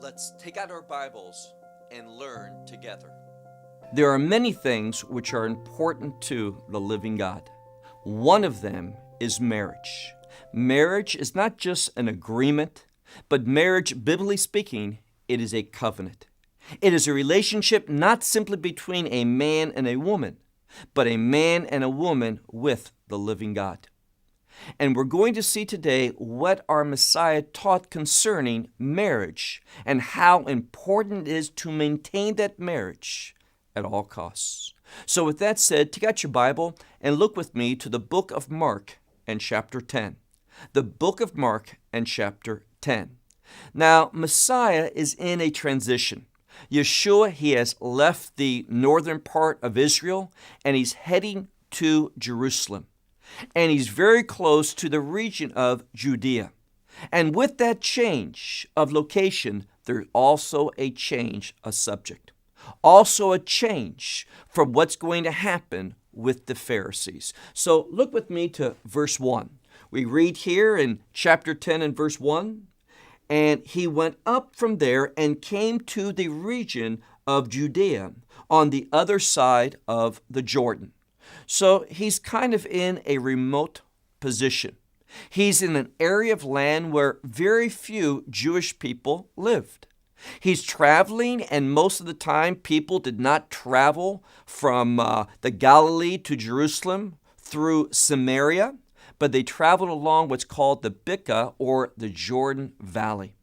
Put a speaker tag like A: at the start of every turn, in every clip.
A: Let's take out our Bibles and learn together.
B: There are many things which are important to the living God. One of them is marriage. Marriage is not just an agreement, but marriage, biblically speaking, it is a covenant. It is a relationship not simply between a man and a woman, but a man and a woman with the living God. And we're going to see today what our Messiah taught concerning marriage and how important it is to maintain that marriage at all costs. So with that said, take out your Bible and look with me to the book of Mark and chapter 10. The book of Mark and chapter 10. Now, Messiah is in a transition. Yeshua, he has left the northern part of Israel and he's heading to Jerusalem. And he's very close to the region of Judea. And with that change of location, there's also a change of subject. Also a change from what's going to happen with the Pharisees. So look with me to verse 1. We read here in chapter 10 and verse 1, "And he went up from there and came to the region of Judea on the other side of the Jordan." So he's kind of in a remote position. He's in an area of land where very few Jewish people lived. He's traveling, and most of the time people did not travel from the Galilee to Jerusalem through Samaria, but they traveled along what's called the Bika, or the Jordan Valley.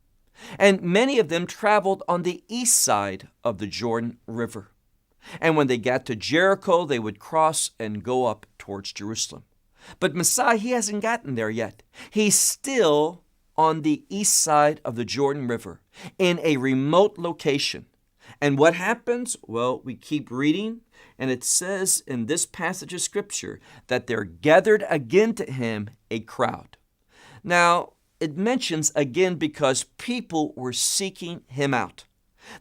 B: And many of them traveled on the east side of the Jordan River. And when they got to Jericho, they would cross and go up towards Jerusalem. But Messiah, he hasn't gotten there yet. He's still on the east side of the Jordan River in a remote location. And what happens? Well, we keep reading, and it says in this passage of Scripture that there gathered again to him a crowd. Now, it mentions again because people were seeking him out.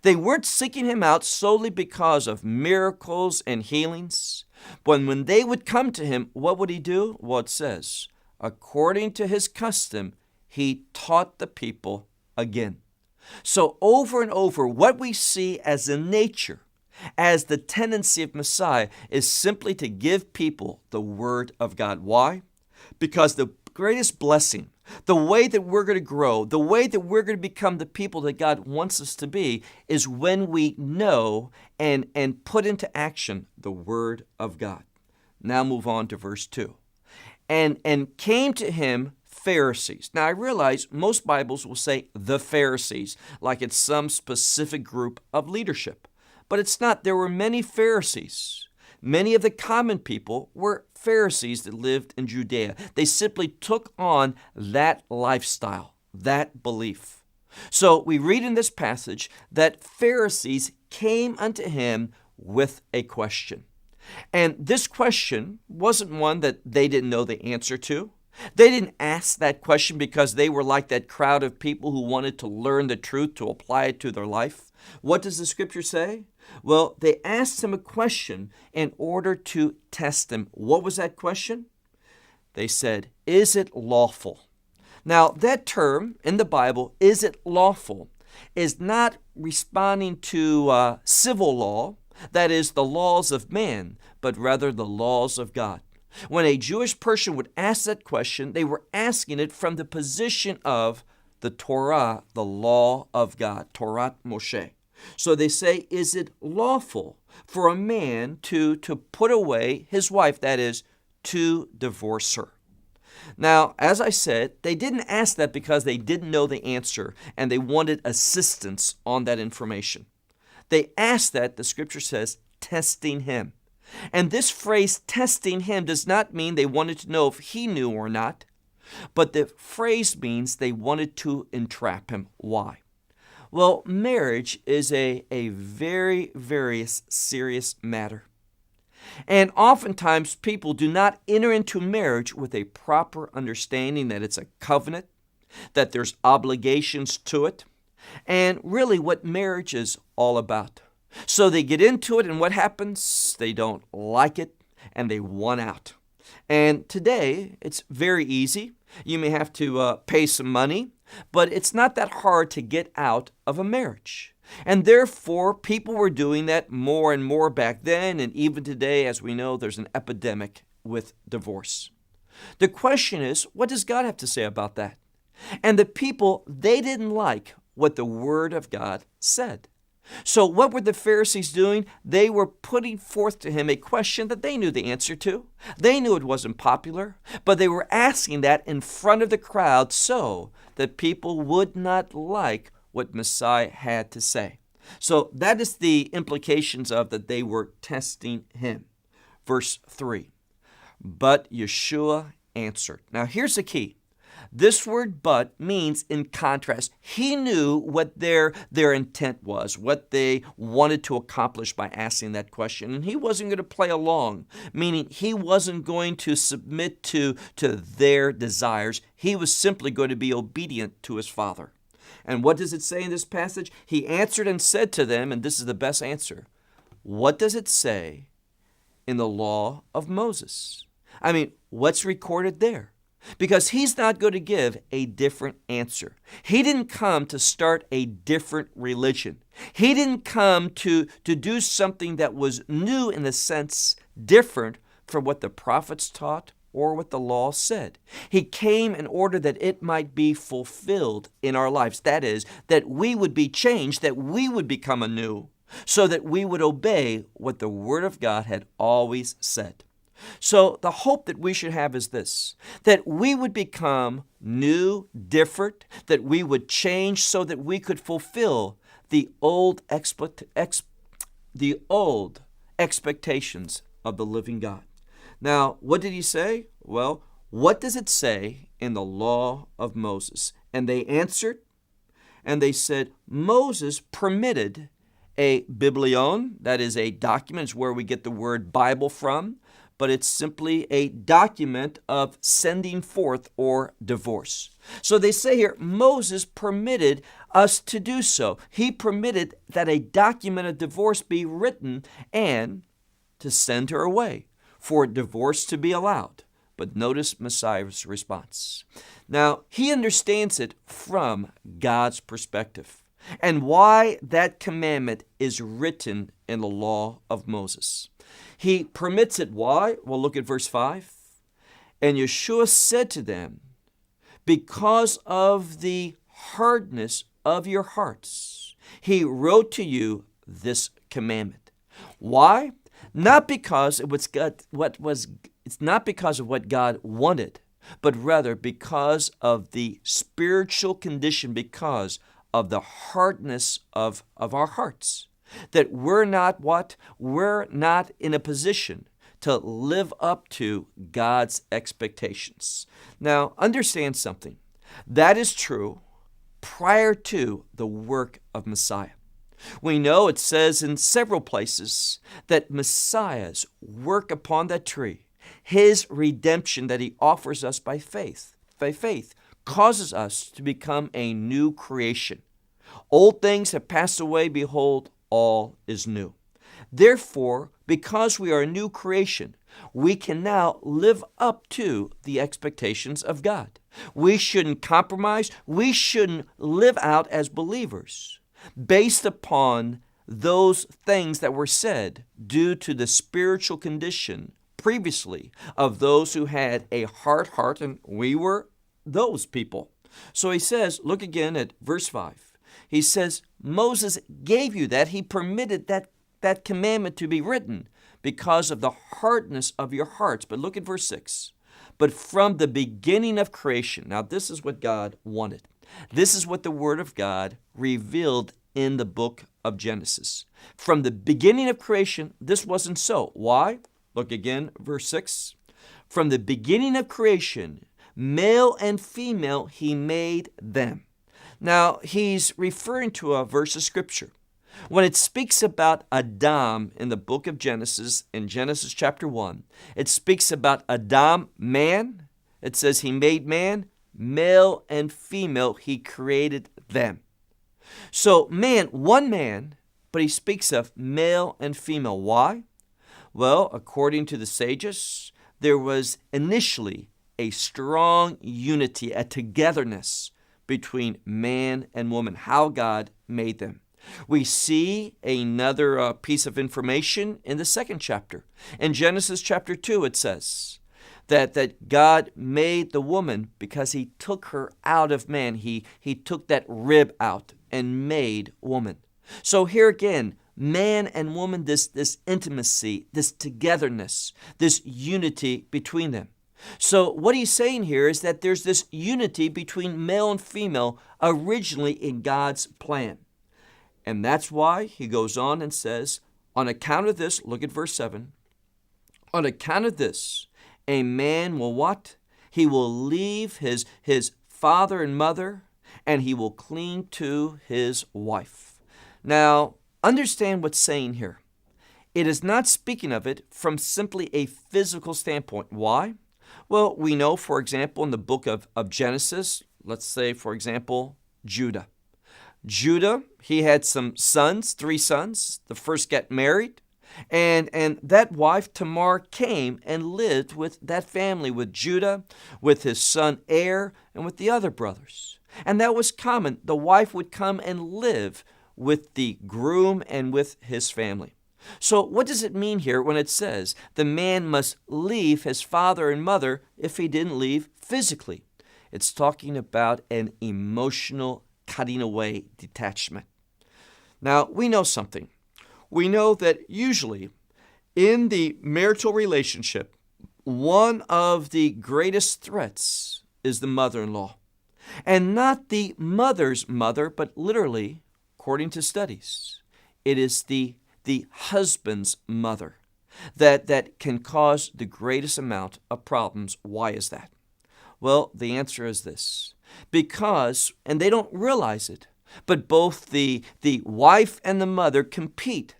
B: They weren't seeking him out solely because of miracles and healings. But when they would come to him, what would he do? Well, it says, according to his custom, he taught the people again. So over and over, what we see as the nature, as the tendency of Messiah, is simply to give people the word of God. Why? Because the greatest blessing, the way that we're going to grow, the way that we're going to become the people that God wants us to be, is when we know and put into action the word of God. Now move on to verse 2. And came to him Pharisees. Now I realize most Bibles will say the Pharisees, like it's some specific group of leadership. But it's not. There were many Pharisees. Many of the common people were Pharisees that lived in Judea. They simply took on that lifestyle, that belief. So we read in this passage that Pharisees came unto him with a question. And this question wasn't one that they didn't know the answer to. They didn't ask that question because they were like that crowd of people who wanted to learn the truth to apply it to their life. What does the Scripture say? Well, they asked him a question in order to test him. What was that question? They said, is it lawful? Now, that term in the Bible, is it lawful, is not responding to civil law, that is the laws of man, but rather the laws of God. When a Jewish person would ask that question, they were asking it from the position of the Torah, the law of God, Torah Moshe. So they say, is it lawful for a man to put away his wife, that is, to divorce her? Now, as I said, they didn't ask that because they didn't know the answer and they wanted assistance on that information. They asked that, the Scripture says, testing him. And this phrase, testing him, does not mean they wanted to know if he knew or not, but the phrase means they wanted to entrap him. Why? Well, marriage is a very, very serious matter. And oftentimes people do not enter into marriage with a proper understanding that it's a covenant, that there's obligations to it, and really what marriage is all about. So they get into it, and what happens? They don't like it, and they want out. And today, it's very easy. You may have to pay some money but it's not that hard to get out of a marriage. And therefore, people were doing that more and more back then, and even today, as we know, there's an epidemic with divorce. The question is, what does God have to say about that? And the people, they didn't like what the Word of God said. So what were the Pharisees doing? They were putting forth to him a question that they knew the answer to. They knew it wasn't popular, but they were asking that in front of the crowd so that people would not like what Messiah had to say. So that is the implications of that they were testing him. Verse 3, but Yeshua answered. Now here's the key. This word but means in contrast. He knew what their intent was, what they wanted to accomplish by asking that question. And he wasn't going to play along, meaning he wasn't going to submit to their desires. He was simply going to be obedient to his Father. And what does it say in this passage? He answered and said to them, and this is the best answer, what does it say in the law of Moses? I mean, what's recorded there? Because he's not going to give a different answer. He didn't come to start a different religion. He didn't come to do something that was new in a sense, different from what the prophets taught or what the law said. He came in order that it might be fulfilled in our lives. That is, that we would be changed, that we would become anew, so that we would obey what the Word of God had always said. So the hope that we should have is this, that we would become new, different, that we would change so that we could fulfill the old expectations of the living God. Now, what did he say? Well, what does it say in the law of Moses? And they answered, and they said, Moses permitted a biblion, that is a document, is where we get the word Bible from, but it's simply a document of sending forth or divorce. So they say here, Moses permitted us to do so. He permitted that a document of divorce be written and to send her away for divorce to be allowed. But notice Messiah's response. Now, he understands it from God's perspective and why that commandment is written in the law of Moses. He permits it. Why? Well, look at verse 5. And Yeshua said to them, because of the hardness of your hearts, he wrote to you this commandment. Why? Not because it was it's not because of what God wanted, but rather because of the spiritual condition, because of the hardness of our hearts. That we're not what? We're not in a position to live up to God's expectations. Now, understand something. That is true prior to the work of Messiah. We know it says in several places that Messiah's work upon that tree, his redemption that he offers us by faith, causes us to become a new creation. Old things have passed away, behold, all is new. Therefore, because we are a new creation, we can now live up to the expectations of God. We shouldn't compromise. We shouldn't live out as believers based upon those things that were said due to the spiritual condition previously of those who had a hard heart, and we were those people. So he says, look again at verse 5. He says, Moses gave you that. He permitted that commandment to be written because of the hardness of your hearts. But look at verse 6. But from the beginning of creation, now this is what God wanted. This is what the Word of God revealed in the book of Genesis. From the beginning of creation, this wasn't so. Why? Look again, verse 6. From the beginning of creation, male and female, he made them. Now, he's referring to a verse of Scripture. When it speaks about Adam in the book of Genesis, in Genesis chapter 1, it speaks about Adam, man. It says he made man, male and female, he created them. So man, one man, but he speaks of male and female. Why? Well, according to the sages, there was initially a strong unity, a togetherness between man and woman, how God made them. We see another piece of information in the second chapter. In Genesis chapter 2, it says that God made the woman because he took her out of man. He took that rib out and made woman. So here again, man and woman, this intimacy, this togetherness, this unity between them. So what he's saying here is that there's this unity between male and female originally in God's plan. And that's why he goes on and says, on account of this, look at verse 7, on account of this, a man will what? He will leave his father and mother, and he will cling to his wife. Now, understand what's saying here. It is not speaking of it from simply a physical standpoint. Why? Well, we know, for example, in the book of Genesis, let's say, for example, Judah. Judah, he had some sons, 3 sons. The first got married, and that wife, Tamar, came and lived with that family, with Judah, with his son Er, and with the other brothers. And that was common. The wife would come and live with the groom and with his family. So what does it mean here when it says the man must leave his father and mother if he didn't leave physically? It's talking about an emotional cutting away, detachment. Now, we know something. We know that usually in the marital relationship, one of the greatest threats is the mother-in-law. And not the mother's mother, but literally, according to studies, it is the husband's mother that can cause the greatest amount of problems. Why is that? Well, the answer is this. Because, and they don't realize it, but both the wife and the mother compete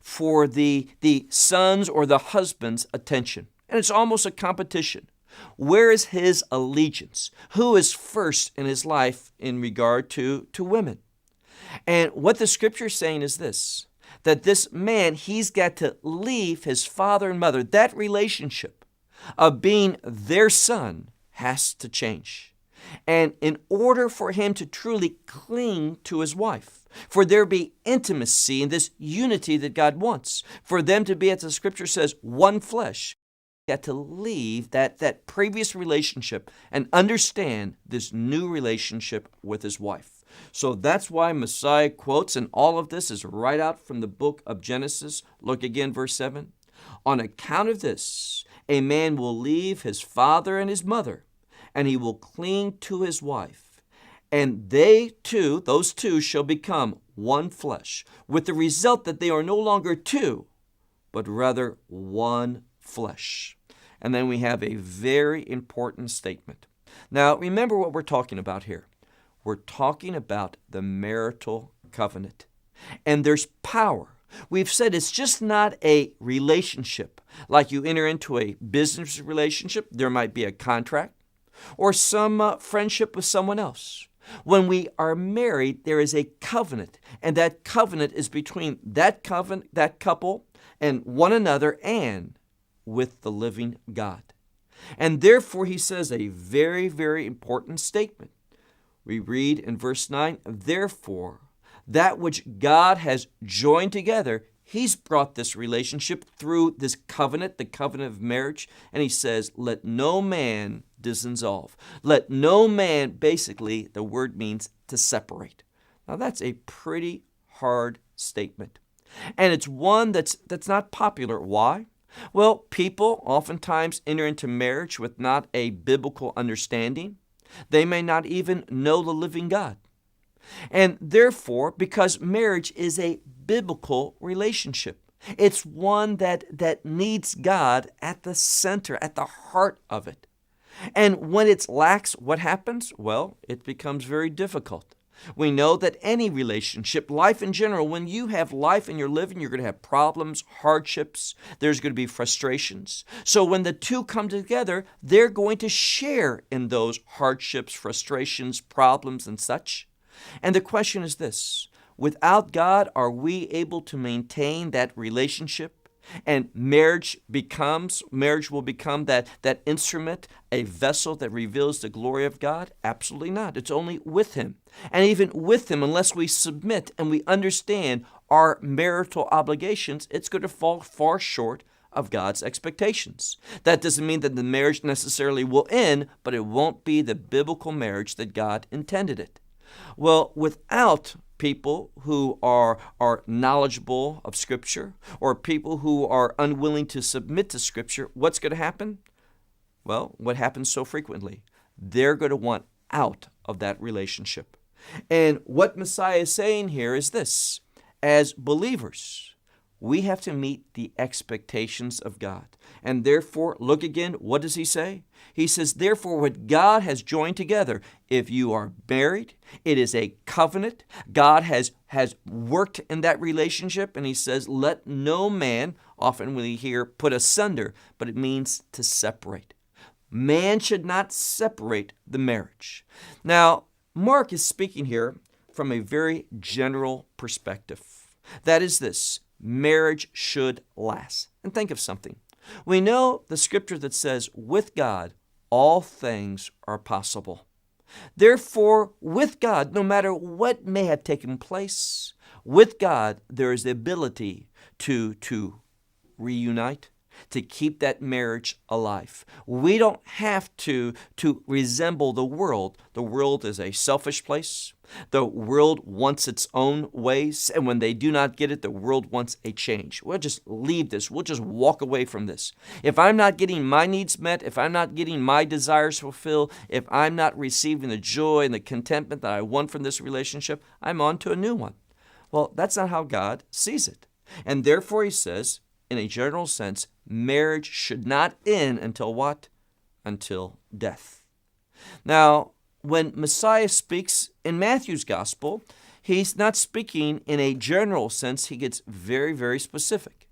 B: for the son's or the husband's attention. And it's almost a competition. Where is his allegiance? Who is first in his life in regard to women? And what the scripture is saying is this, that this man, he's got to leave his father and mother. That relationship of being their son has to change. And in order for him to truly cling to his wife, for there be intimacy and this unity that God wants, for them to be, as the scripture says, one flesh, he had to leave that previous relationship and understand this new relationship with his wife. So that's why Messiah quotes, and all of this is right out from the book of Genesis. Look again, verse 7. On account of this, a man will leave his father and his mother, and he will cling to his wife. And they two, those two, shall become one flesh, with the result that they are no longer two, but rather one flesh. And then we have a very important statement. Now, remember what we're talking about here. We're talking about the marital covenant. And there's power. We've said it's just not a relationship. Like you enter into a business relationship, there might be a contract, or some friendship with someone else. When we are married, there is a covenant, and that covenant is between that couple and one another and with the living God. And therefore, he says a very, very important statement. We read in verse 9, therefore, that which God has joined together, he's brought this relationship through this covenant, the covenant of marriage, and he says, let no man dissolve. Let no man, basically, the word means to separate. Now that's a pretty hard statement. And it's one that's not popular. Why? Well, people oftentimes enter into marriage with not a biblical understanding. They may not even know the living God. And therefore, because marriage is a biblical relationship, it's one that needs God at the center, at the heart of it. And when it lacks, what happens? Well, it becomes very difficult. We know that any relationship, life in general, when you have life and you're living, you're going to have problems, hardships, there's going to be frustrations. So when the two come together, they're going to share in those hardships, frustrations, problems, and such. And the question is this, without God, are we able to maintain that relationship? And marriage will become that instrument, a vessel that reveals the glory of God? Absolutely not. It's only with Him. And even with Him, unless we submit and we understand our marital obligations, it's going to fall far short of God's expectations. That doesn't mean that the marriage necessarily will end, but it won't be the biblical marriage that God intended it. Well, without people who are knowledgeable of Scripture, or people who are unwilling to submit to Scripture, what's going to happen? Well, what happens so frequently? They're going to want out of that relationship. And what Mesĩa is saying here is this: as believers, we have to meet the expectations of God. And therefore, look again, what does He say? He says, therefore, what God has joined together, if you are married, it is a covenant. God has worked in that relationship, and He says, let no man, often we hear put asunder, but it means to separate. Man should not separate the marriage. Now, Mark is speaking here from a very general perspective. That is this: marriage should last. And think of something. We know the Scripture that says, with God, all things are possible. Therefore, with God, no matter what may have taken place, with God, there is the ability to reunite, to keep that marriage alive. We don't have to resemble the world. The world is a selfish place. The world wants its own ways, and when they do not get it, the world wants a change. We'll just leave this. We'll just walk away from this. If I'm not getting my needs met, if I'm not getting my desires fulfilled, if I'm not receiving the joy and the contentment that I want from this relationship, I'm on to a new one. Well, that's not how God sees it. And therefore, He says, in a general sense, marriage should not end until what? Until death. Now, when Mesĩa speaks in Matthew's gospel, He's not speaking in a general sense. He gets very, very specific.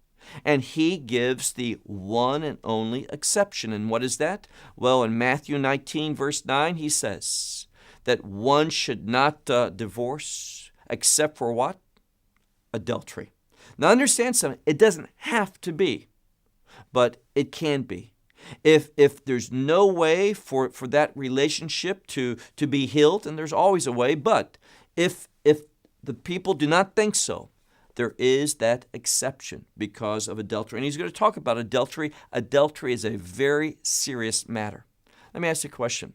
B: And He gives the one and only exception. And what is that? Well, in Matthew 19, verse 9, He says that one should not divorce except for what? Adultery. Now understand something. It doesn't have to be, but it can be. If there's no way for that relationship to be healed, and there's always a way, but if the people do not think so, there is that exception because of adultery. And he's going to talk about adultery. Adultery is a very serious matter. Let me ask you a question.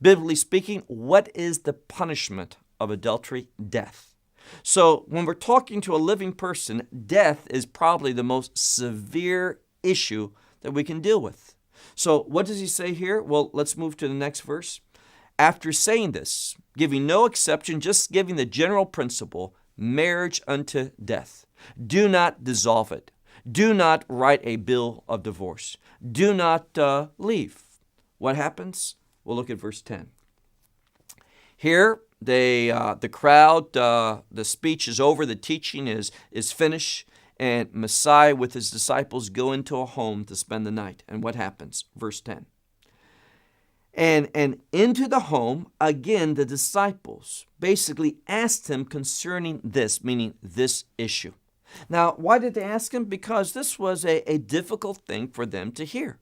B: Biblically speaking, what is the punishment of adultery? Death. So when we're talking to a living person, death is probably the most severe issue that we can deal with. So what does he say here? Well, let's move to the next verse. After saying this, giving no exception, just giving the general principle, marriage unto death. Do not dissolve it. Do not write a bill of divorce. Do not leave. What happens? We'll look at verse 10. Here, the crowd, the speech is over, the teaching is finished, and Mesĩa with His disciples go into a home to spend the night. And what happens? Verse 10. And into the home, again, the disciples basically asked Him concerning this, meaning this issue. Now, why did they ask Him? Because this was a difficult thing for them to hear.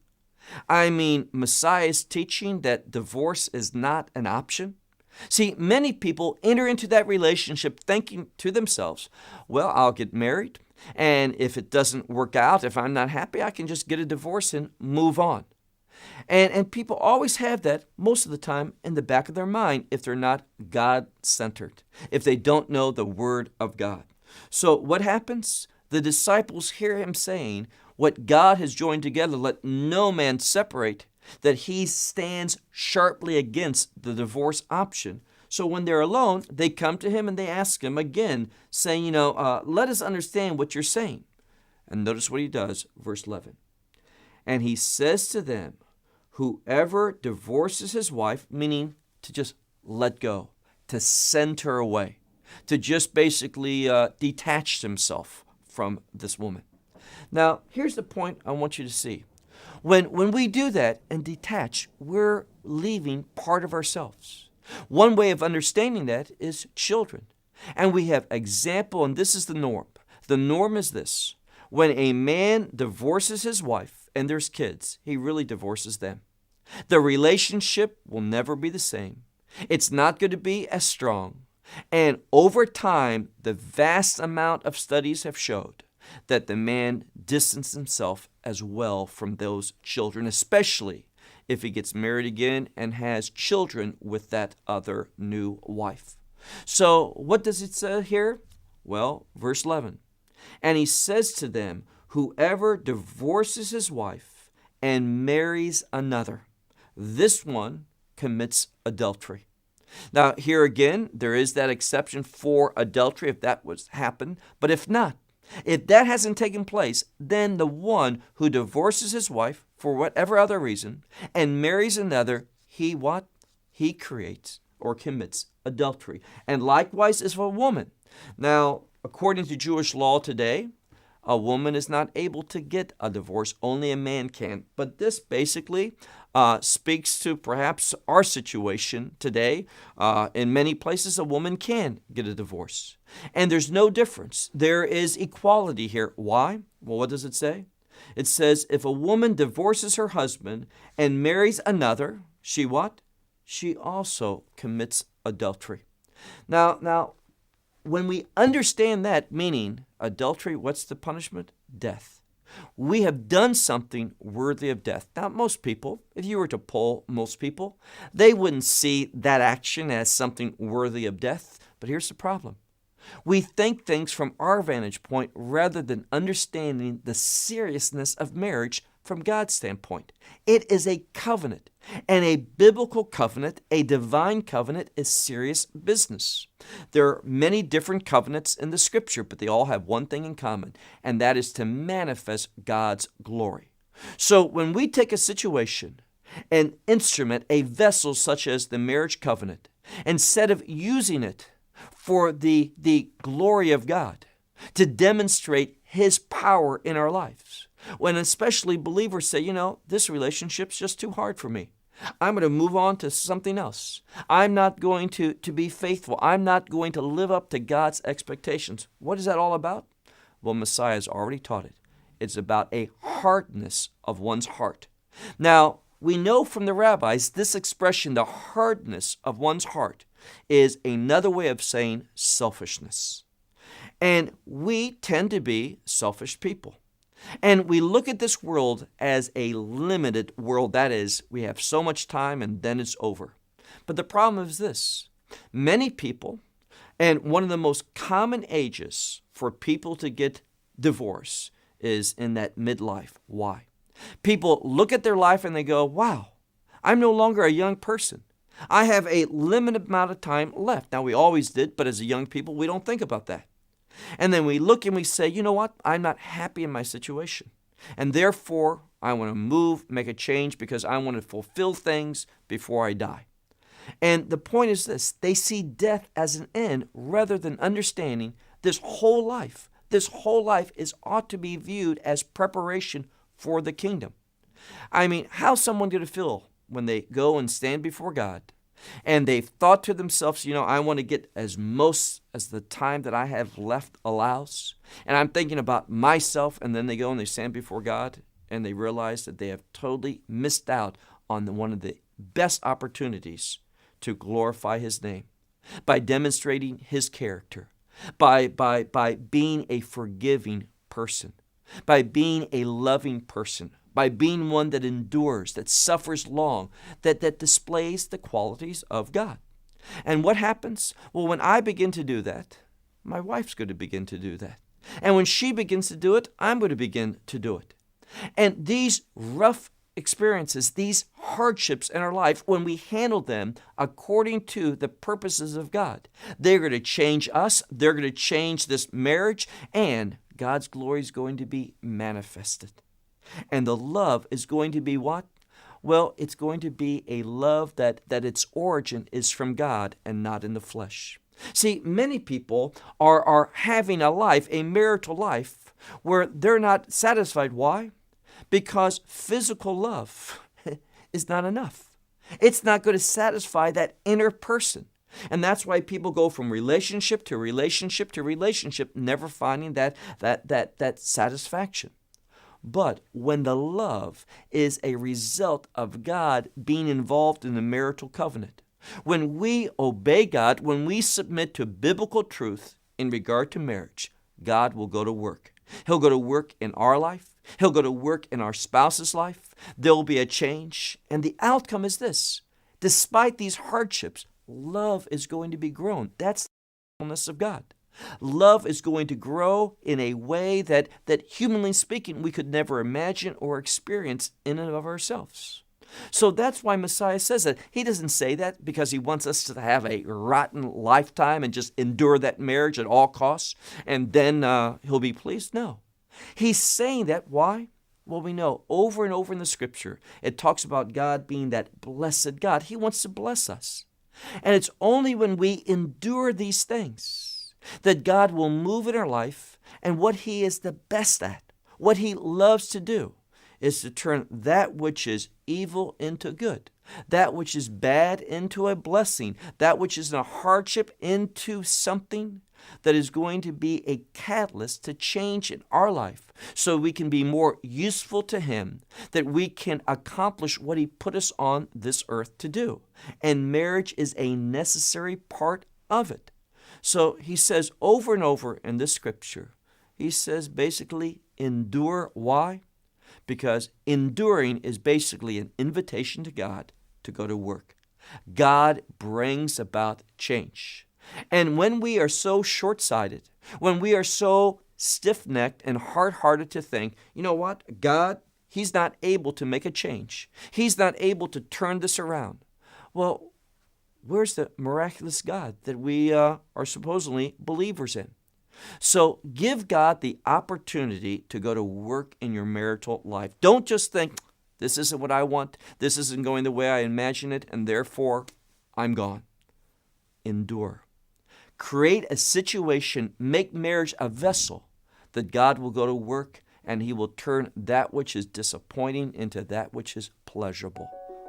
B: I mean, Mesĩa is teaching that divorce is not an option. See, many people enter into that relationship thinking to themselves, well, I'll get married, and if it doesn't work out, if I'm not happy, I can just get a divorce and move on. And people always have that most of the time in the back of their mind if they're not God-centered, if they don't know the Word of God. So what happens? The disciples hear Him saying, what God has joined together, let no man separate, that He stands sharply against the divorce option. So when they're alone, they come to Him and they ask Him again, saying, let us understand what you're saying. And notice what He does, verse 11. And He says to them, whoever divorces his wife, meaning to just let go, to send her away, to just basically detach himself from this woman. Now, here's the point I want you to see. When we do that and detach, we're leaving part of ourselves. One way of understanding that is children. And we have example, and this is the norm. The norm is this. when a man divorces his wife and there's kids, he really divorces them. The relationship will never be the same. It's not going to be as strong. And over time, the vast amount of studies have showed that the man distanced himself as well from those children, especially if he gets married again and has children with that other new wife. So what does it say here? Well, verse 11. And he says to them, whoever divorces his wife and marries another, this one commits adultery. Now, here again, there is that exception for adultery if that was happened. But if not, if that hasn't taken place, then the one who divorces his wife for whatever other reason and marries another, he what? He creates or commits adultery. And likewise is a woman. Now, according to Jewish law today, a woman is not able to get a divorce. Only a man can. But this basically speaks to perhaps our situation today. In many places, a woman can get a divorce. And there's no difference. There is equality here. Why? Well, what does it say? It says, if a woman divorces her husband and marries another, she what? She also commits adultery. Now, when we understand that, meaning adultery, what's the punishment? Death. We have done something worthy of death. Now, most people, if you were to poll most people, they wouldn't see that action as something worthy of death. But here's the problem. We think things from our vantage point rather than understanding the seriousness of marriage from God's standpoint. It is a covenant, and a biblical covenant, a divine covenant, is serious business. There are many different covenants in the Scripture, but they all have one thing in common, and that is to manifest God's glory. So when we take a situation, an instrument, a vessel such as the marriage covenant, instead of using it for the glory of God, to demonstrate His power in our lives, when especially believers say, this relationship's just too hard for me. I'm going to move on to something else. I'm not going to be faithful. I'm not going to live up to God's expectations. What is that all about? Well, Messiah has already taught it. It's about a hardness of one's heart. Now, we know from the rabbis, this expression, the hardness of one's heart, is another way of saying selfishness. And we tend to be selfish people. And we look at this world as a limited world. That is, we have so much time and then it's over. But the problem is this. Many people, and one of the most common ages for people to get divorced is in that midlife. Why? People look at their life and they go, wow, I'm no longer a young person. I have a limited amount of time left. Now, we always did, but as a young people, we don't think about that. And then we look and we say, you know what? I'm not happy in my situation. And therefore, I want to move, make a change because I want to fulfill things before I die. And the point is this. They see death as an end rather than understanding this whole life. This whole life ought to be viewed as preparation for the kingdom. I mean, how's someone going to feel when they go and stand before God and they've thought to themselves, I want to get as most as the time that I have left allows. And I'm thinking about myself, and then they go and they stand before God and they realize that they have totally missed out on one of the best opportunities to glorify His name by demonstrating His character, by being a forgiving person, by being a loving person, by being one that endures, that suffers long, that displays the qualities of God. And what happens? Well, when I begin to do that, my wife's going to begin to do that. And when she begins to do it, I'm going to begin to do it. And these rough experiences, these hardships in our life, when we handle them according to the purposes of God, they're going to change us, they're going to change this marriage, and God's glory is going to be manifested. And the love is going to be what? Well, it's going to be a love that its origin is from God and not in the flesh. See, many people are having a life, a marital life, where they're not satisfied. Why? Because physical love is not enough. It's not going to satisfy that inner person. And that's why people go from relationship to relationship to relationship, never finding that satisfaction. But when the love is a result of God being involved in the marital covenant, when we obey God, when we submit to biblical truth in regard to marriage, God will go to work. He'll go to work in our life. He'll go to work in our spouse's life. There will be a change. And the outcome is this. Despite these hardships, love is going to be grown. That's the fullness of God. Love is going to grow in a way that humanly speaking, we could never imagine or experience in and of ourselves. So that's why Messiah says that. He doesn't say that because he wants us to have a rotten lifetime and just endure that marriage at all costs, and then he'll be pleased. No. He's saying that. Why? Well, we know over and over in the Scripture, it talks about God being that blessed God. He wants to bless us. And it's only when we endure these things that God will move in our life, and what he is the best at, what he loves to do, is to turn that which is evil into good, that which is bad into a blessing, that which is a hardship into something that is going to be a catalyst to change in our life so we can be more useful to him, that we can accomplish what he put us on this earth to do. And marriage is a necessary part of it. So he says over and over in this scripture, he says basically endure. Why? Because enduring is basically an invitation to God to go to work. God brings about change. And when we are so short-sighted, when we are so stiff-necked and hard-hearted to think, you know what, God, he's not able to make a change. He's not able to turn this around. Well, where's the miraculous God that we are supposedly believers in? So give God the opportunity to go to work in your marital life. Don't just think, this isn't what I want, this isn't going the way I imagine it, and therefore I'm gone. Endure. Create a situation, make marriage a vessel that God will go to work, and he will turn that which is disappointing into that which is pleasurable.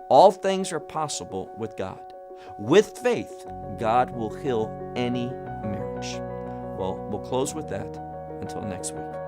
B: All things are possible with God. With faith, God will heal any marriage. Well, we'll close with that. Until next week.